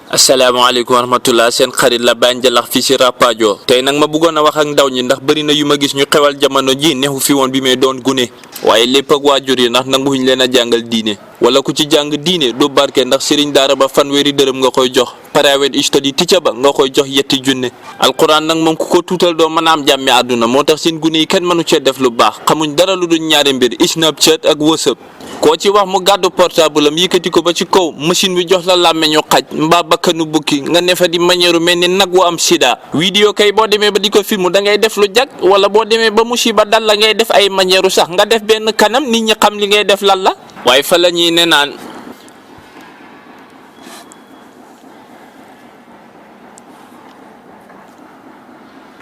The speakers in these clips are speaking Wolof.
asalaamaaleykum wa rahmatullah seen xarit la Bai Njalah fii si rapajo tey nag ma bëggoon a wax ak ndaw ñi ndax bëri na yu ma gis ñu xewal jamono ji neexu fi woon bi may doon gune waaye lépp ak waajur yi ndax nanguwuñ leen a jàngal diine wala ku ci jàng diine du barke ndax sëriñ daara ba fanweeri dërëm nga koy jox private study teacher ba nga koy jox yetti junne alquran nag moom ku ko tuutal doo mën a am jàmmi àdduna moo tax seen gune yi kenn mënu cee def lu baax xamuñ dara lu dul ñaari mbir Snapchat ak WhatsApp koo ci wax mu gàddu portable am yëkkati ko ba ci kaw machine bi jox la làmmeñu xaj mbaa bakkanu bukki nga ne fa di manière mel ni nag wu am sida vidéo kay boo demee ba di ko film da ngay def lu jag wala boo demee ba musiba dal la ngay def ay manière sax nga def benn kanam nit ñi xam li ngay def lan la waaye fa la ñuy ne naan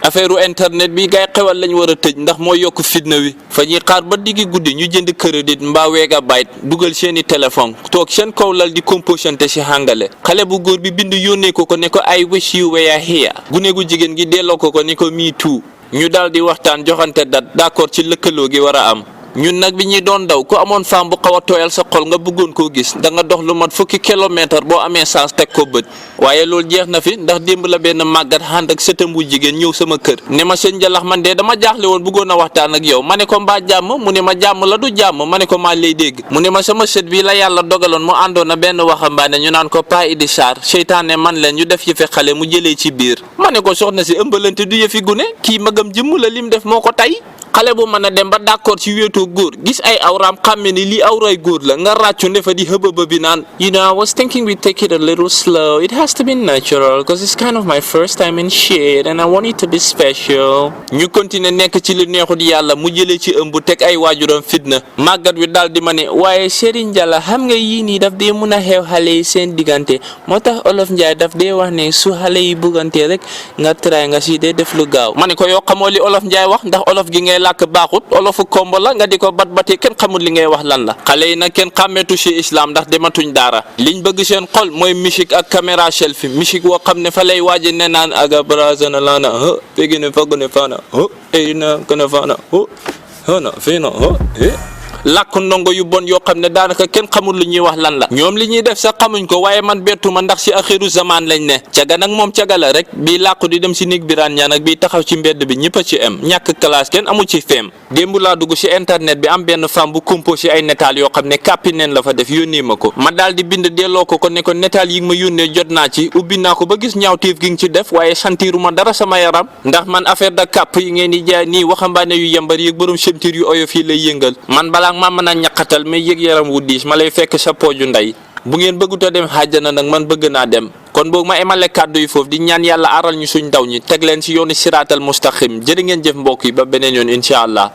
affaire internet bi gay xewal lañ war a tëj ndax moo yokk fitna wi fa ñuy xaar ba diggi guddi ñu jënd crédit mbaa wegabyte dugal seeni téléphone toog seen kaw lal di composante si hàngale xale bu góor bi bind yónnee ko ne ko I wish you were here gune gu jigéen gi delloo ko ne ko me too ñu daal di waxtaan joxante dat d'accord ci lëkkaloo gi war a am ñun nag bi ñuy doon daw ku amoon femme bu xaw a tooyal sa xol nga bëggoon koo gis da nga dox lu mat fukki kilomètre boo amee chance teg ko bët waaye loolu jeex na fi ndax démb la benn màggat ànd ak sëtam bu jigéen ñëw sama kër ne ma sëñ Njalax man de dama jaaxle woon bëggoon a waxtaan ak yow ma ne ko mbaa jàmm mu ne ma jàmm la du jàmm ma ne ko maa lay dégg mu ne ma sama sët bi la yàlla dogaloon mu àndoon na benn waxambaane ñu naan ko Pa Idi Sarr seytaane man leen ñu def yëfi xale mu jëlee ci biir ma ne ko soxna si ëmbalante du yëfi gune kii magam jëmm la lim def moo ko tey xale bu mën a dem ba d'accord ci wéetoo góor gis ay awraam xàmme ni lii awray góor la nga ràccu ne fa di hëbëba bi naan you know I was thinking we take it a little slow it has to be natural because it's kind of my first time in shit and I want it to be special ñu continuer nekk ci li neexut yàlla mu jëlee ci ëmb teg ay waajuram fitna màggat wi daal di ma ne waaye Serigne Njala xam nga yii nii daf dee mun a xew xale yi seen diggante moo tax olof Njaay daf dee wax ne su xale yi buggante rek nga try nga si dee def lu gaaw ma ne ko yoo xamoo li olof Njaay wax ndax olof gi ngay làkk baaxut olofu kombo la nga di ko bat-batee kenn xamul li ngay wax lan la xale yi nag kenn xàmmeetu ci islam ndax dematuñ daara liñ bëgg seen xol mooy musique ak caméra selfie musique woo xam ne fa lay waaje ne naan aga brazana lana fegi ne fagone fana ina kana fana hana fina làkk ndongo yu bon yoo xam ne daanaka kenn xamul lu ñuy wax lan la ñoom li ñuy def sax xamuñ ko waaye man bettuma ndax si axiru zaman lañ ne caga nag moom caga la rek bii làqu di dem si néeg bi raan ñaan ak bii taxaw ci mbedd bi ñëpp a ci am ñàkk classe kenn amu ci feem démb laa dugg si internet bi am benn femme bu composé ay netaal yoo xam ne kàppi neen la fa def yónnee ma ko ma daal di bind delloo ko ne ko netaal yi ma yónnee jot naa ci ubbi naa ko ba gis ñaawteef gi nga ci def waaye santiruma dara sama yaram ndax man affaire da kàpp yi ngeen di jaay nii waxambaane yu yembar yëg borom ceinture yu oyof yi lay yëngal man balaa ma mën a ñaqatal mais yëg yaram wu diis ma lay fekk sa pooju ndey bu ngeen bëggut a dem xaajana nag man bëgg naa dem kon boog ma emale kàddu yi foofu di ñaan yàlla aral ñu suñ ndaw ñi teg leen ci yoonu siraatal mustaqim jërë ngeen jëf mbokk yi ba beneen yoon incha allah